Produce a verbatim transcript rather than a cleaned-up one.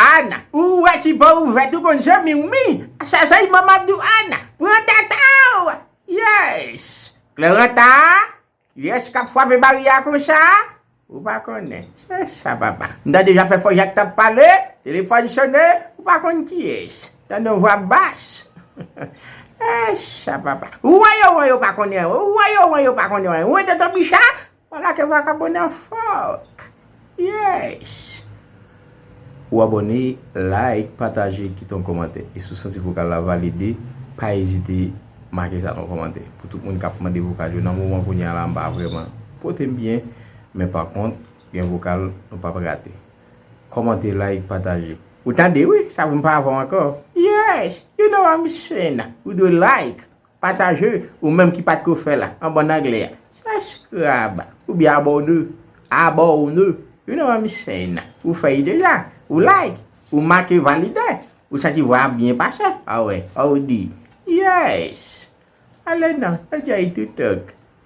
Ana, ou wè ti bò ouvè tou konn zanmi w mi. Sa se manman di w Ana. Pran tata w. Yes. Klè ranta. Yes, k ap frape bari a konsa. Ou pa konnen. Se sa papa. M tande Jafè Fò Jak t ap pale. Telefòn sone. Ou pa konn kiyès. Tande yon vwa bas. E sa papa. Ou wè yo wè yo pa konnen. Ou wè yo wè yo pa konnen. Ou wè tonton Bicha. Wala ke vakabon nan fòk. Yes. Ou abòne, like, pataje, kite yon kòmantè. E si w santi vokal la valide, pa ezite make sa nan kòmantè. Pou tout moun k ap mande vokal yo nan moman kounye a la, m pa vrèman pote m byen, men pa kont, gen vokal nou p ap rate. Kòmante, like, pataje. Ou tande wi, sa pou m pa avè w ankò. Yes, you know what I'm saying. Ou dwe like, pataje, ou menm ki pa t ko fè la, an bon anglè a. Subscribe, oubyen abòne. Abòne. You know what I'm saying. Ou fè l deja. Ou like, ou make valide. Ou santi vwa ap byen pase. A wè, a w di. Yes. Ale non, enjoy to talk.